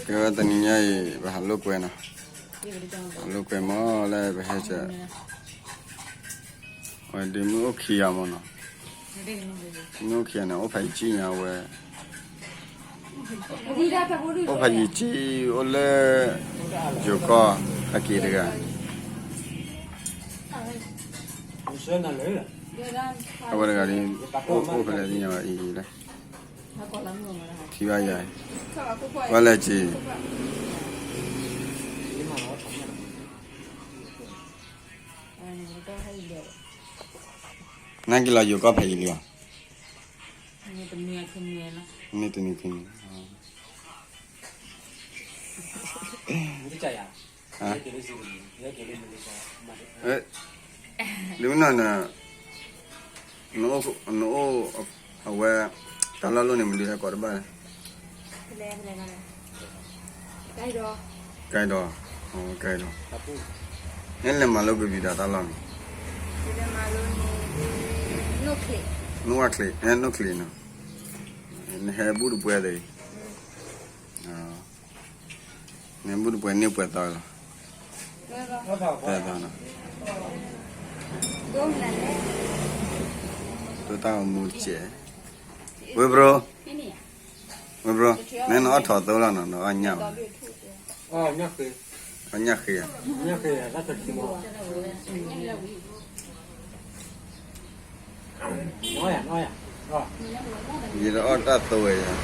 ကဲဝဲတနံၤညါအံၤ ပဟးလိာ်ကွဲနီၤ, ဟးလိာ်ကွဲမ့ၢ်လၢပဟဲကဲ, ဝဲဒ့မုၣ်အိၣ်ခံဂၤမ့ၢ်နီၤ, မုၣ်အိၣ်ခံဂၤန့ၣ် အိၣ်ဖးယံၤကံညါဝဲ, အိၣ်ဖးယံၤကံ အိၣ်လၢ ယိၤကီၢ် ဟဲက့ၤတဂၤ အဝဲတဂၤဒ် အိၣ်ဖဲလဲၣ်သ့ၣ်ညါဘၣ်အံၤလၢ ထံဘၣ်ယၤ, ကွၢ်လဲၣ်က့ၤ, နက့ၤလီၤယိၤကီၢ်ဖဲအံၤလံဧါ, မ့ၢ်တနံၤခံနံၤ, ဒ်မ့ၢ်နီၤန့ၣ်, နအိၣ်အဝဲ တၢ်လီၢ်လိၣ်န့ၣ် မနုၤလဲၣ်ကိးတဘၣ်လဲၣ်, ကဲဒီး, ကဲဒီး, နလဲၤမၤလိကဘျံးဒၣ်တၢ်လီၢ်န့ၣ်, နိၣ်ဝၣ်ချ့, နိၣ်ချ့နီၤ, နဟဲဘူၣ်တပှဲၤသ့ၣ် နဘူၣ်တပှဲၤန့ၢ်ပှဲၤသီလီၤ, ဒိၣ်တၢ်ဂီၤမူတစဲး, ဝ့ၢ်ဘြိ, ဝ့ၢ်ဘြိ, နနအီၣ်ထီၣ်သိလီၤနီၤ နအီၣ်ညၣ်, အီၣ်ညၣ်ဃ့ဧါ, ယတအီၣ်တၢ်သိဝဲယၤ,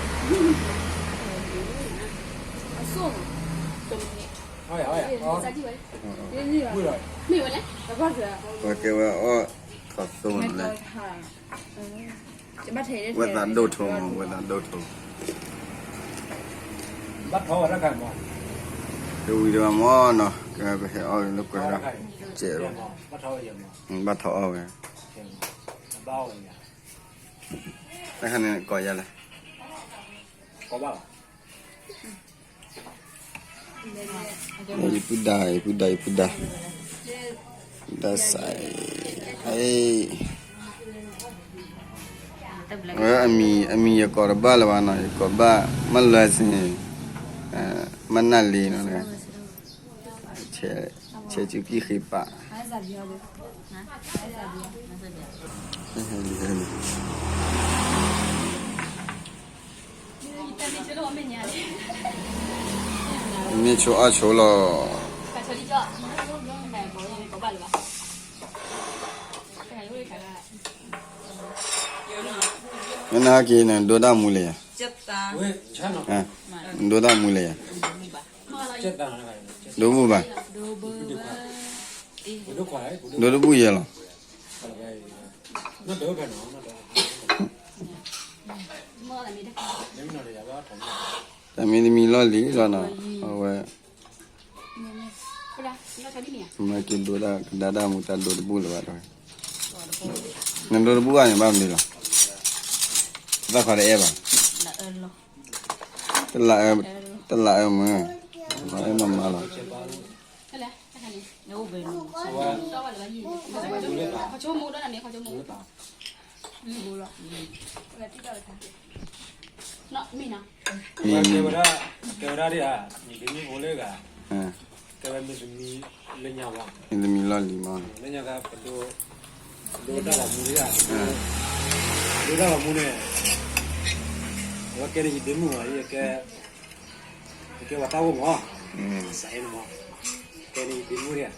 ပကဲဝဲအီၣ်ထီၣ်သိန့ၣ်လဲၣ်, ဝဲသးဒိၣ်ထီၣ်မး ဝဲသးဒိၣ်ထီၣ်, တဝံၤတဘၣ်မးနီၤ ကဲပဟဲအီၣ်ဂ့ၤလိာ်ကွဲဒၣ်, စဲးဝဲ, ဘၣ်ထီၣ်အီၣ်ဝဲ, တခါန့ၣ်ကိးယၤလဲၣ်, ယပုၢ်ဒါ ယပုၢ်ဒါ ယပုၢ်ဒါ, ဒါစဲး, အမံၤ အမံၤယကိးတဘၣ်လၢၤဘၣ်နီၤ ယကိးဘၣ် မ့ၢ်လၢစ့ၢ်, မ့ၢ်နၢ်လံနီၤ, ဆဲးစုကံၣ်ဃ့ပာ် မ့ၢ်ဆိအီၣ်ဆိလီၤ, မ့ၢ်နဟဲက့ၤန့ၣ် ဒိတၢ်မူလၢယၤ, ဒိတၢ်မူလၢယၤ, ဒိဘူၣ်ဘၣ်, ဒိတဘူၣ်ယဲလီၤ, တၢ်မံၤတမံၤလီၢ်လံၤလီၤနီၤ အဝဲ မ့ၢ်က့ၤဒိတၢ်ကဒါတၢ်မူတၢ်ဒိတဘူၣ်လၢၤဘၣ်တဲဝဲ, နဒိတဘူၣ်ဘၣ်န့ၣ် ဘၣ်မနုၤလီၤ, သၣ်ခီတအဲၣ်ဘၣ်, တလးအၢ, တလးအၢမုၢ်, အဲၣ်မးမးလီၤ, မ့ၢ်မ့ၢ်, ကဲဝဲဒၣ်ဒ်ဧါ, မ့ၢ်တမံၤဖိလၢဂၤ, ကဲဝဲမ့ၢ်တမံၤလၢညါဝဲ, မ့ၢ်တမံၤလီၢ်လံၤမး, လၢညါခါပဒိ, ပဒိတၢ်ဂီၤမူဒ်ဧါ, ပဒိတၢ်ဂီၤမူန့ၣ်, အဝဲကဲန့ၣ်ယဒ့မုၣ်မး, ယကဲ, ယကဲပှၤတၢ်အိၣ်မး, စးအဲၣ်န့ၣ်မး, ကဲန့ၣ်ယဒ့မုၣ်ဒ်ဧါ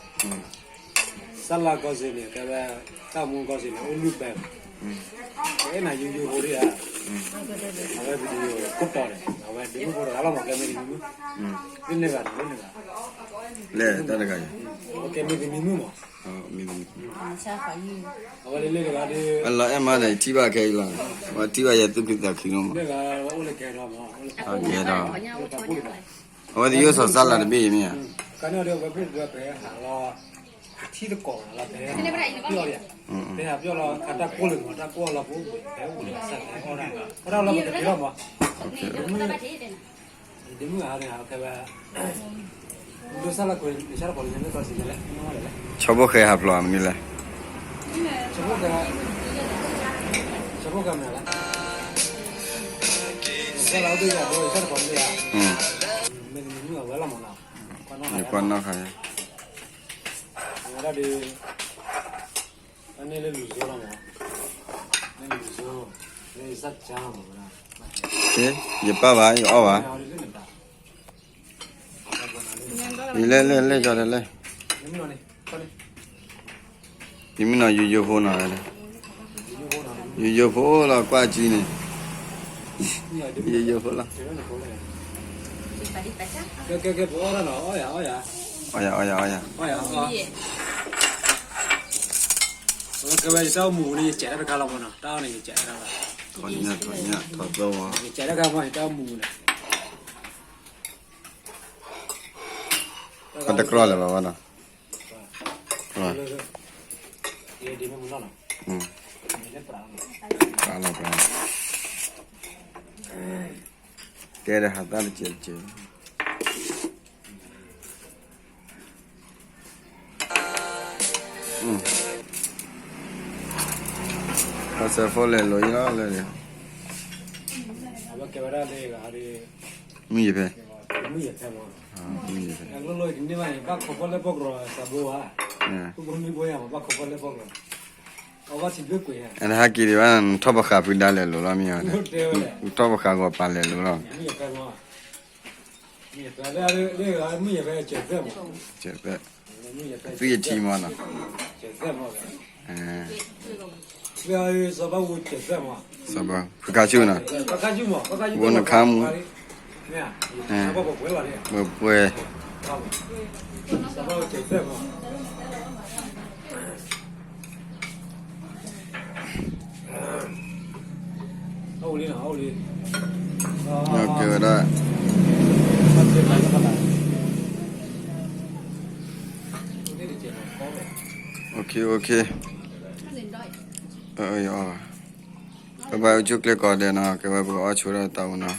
စၢ်လါကီၢ်စ့ၣ်န့ၣ် ကဲဝဲတၢ်မူကီၢ်စ့ၣ်န့ၣ် အိၣ်လွံၢ်ဘဲ, ကအဲၣ်နၤယိယိဖိဒ်ဧါ, အဝဲပဒိၣ်ခိၣ်တီၤန့ၣ် အဝဲဒ့မုၣ်ဖိတဂၤလီၤမး ကဲမ့ၢ်တမံၤမုၣ်, သ့ၣ်န့ၢ်ဘၣ်န့ၣ်, လၢတၢ်တဂၤအံၤ, ကဲမ့ၢ်တမံၤမုၣ်မး, အဝဲလၢလၢတဂၤဒီး, အလီၤအဲၣ်မးဒီး ယထံၣ်ဘၣ်ခဲအံၤလီၤ, ပှၤထံၣ်ဘၣ်ယဲသူၣ်ခုသးခုလီၤမး, ကဲဒီး, အဝဲသ့ၣ်ယိၣ်စီၤစၢ်လါတဘ့ၣ်အံၤမ့ၢ်ဧါ, ကန့ၣ်ဒီးဝဲပှၤပှဲၤဟးလီၤ, ထံတကိးလီၤ ပဟဲဟးပျီၢ်လီၤ, ပဟးပျီၢ်လီၤ ခါတၢ်ကိၢ်လၢာ်မး တၢ်ကိၢ်အလီၢ်ဖိ ပဟဲအိၣ်လီၤ စးပဟဲအီၣ်ဒၣ်, အီၣ်ဒၣ်လီၤပကက့ၤလီၤမး, ဒ့မုၣ်ဧါန့ၣ် ဟးခဲဝဲ, ဒိၣ်စၢ်လီၤကွံာ် လံာ်စၢ်တကိးလံာ်ညါမ့ၢ်ကီၢ်စ့ၢ်ကီးလဲၣ်, ဆီဖိဃဲဟးဖျိးမနုၤလဲၣ်, ဆီဖိဃဲ, ဆီဖိဃဲမနုၤလဲၣ်, လံာ်စၢ်လီၤကွံာ် လံာ်စၢ်တကိးမနုၤလဲၣ်, မ့ၢ် ကွၢ်နီၣ်ဃာ်, ယပၢ်ဘၣ် ယအီၣ်ဘၣ်, ယလဲၣ်လဲၣ်လဲၣ် ကၠီတဲလဲၣ်, ယမ့ၢ်နီၤယိယိဖိနီၤ, ယိယိဖိလီၤ ကွၢ်ကံန့ၣ်, ယိယိဖိလီၤ, အီၣ်ယၤအီၣ်ယၤအီၣ်ယၤ, ကဲဝဲယတၢ်အိၣ်မူန့ၣ် ယစဲးတၢ်တခါလီၤမနီၤ, တၢ်အီၣ်န့ၣ် ယစဲးတၢ်တခါလီၤ, ယစဲးတၢ်တခါမနီၤ ယတၢ်အိၣ်မူန့ၣ် အတကြၢးလၢၤဘၣ်ဘၣ်နီၤ, ကဲဒီးဟးတၢ်တစဲးတစဲး, အစဲးဖိလဲၤလိာ်အံၤလီၤလၢ, မုၢ်ယဖဲ, မုၢ်ယဖဲ, အတဟဲက့ၤဒံးဘၣ် နထီၣ်ပဃာ်ဖုဒါလဲၤလိာ်လီၤမ့ၢ်, နထီၣ်ပဃာ်ဂီၤပာ်လဲၤလိာ်လီၤ, သုယထံမနီၤ, စီၤဘၣ်, ဖုခါဆူၣ်နီၤ, ဘိနခါမူ, ပှဲၤပှဲၤ ကဲဝဲဒၣ်, OK OK, ဘၣ်ဘၣ် အိၣ်ဆူၣ်ကျဲကိးဂၤဒဲးနီၤ, ကဲဝဲပကအီၣ်ဆိဒၣ်တၢ်အိၣ်နီၤ.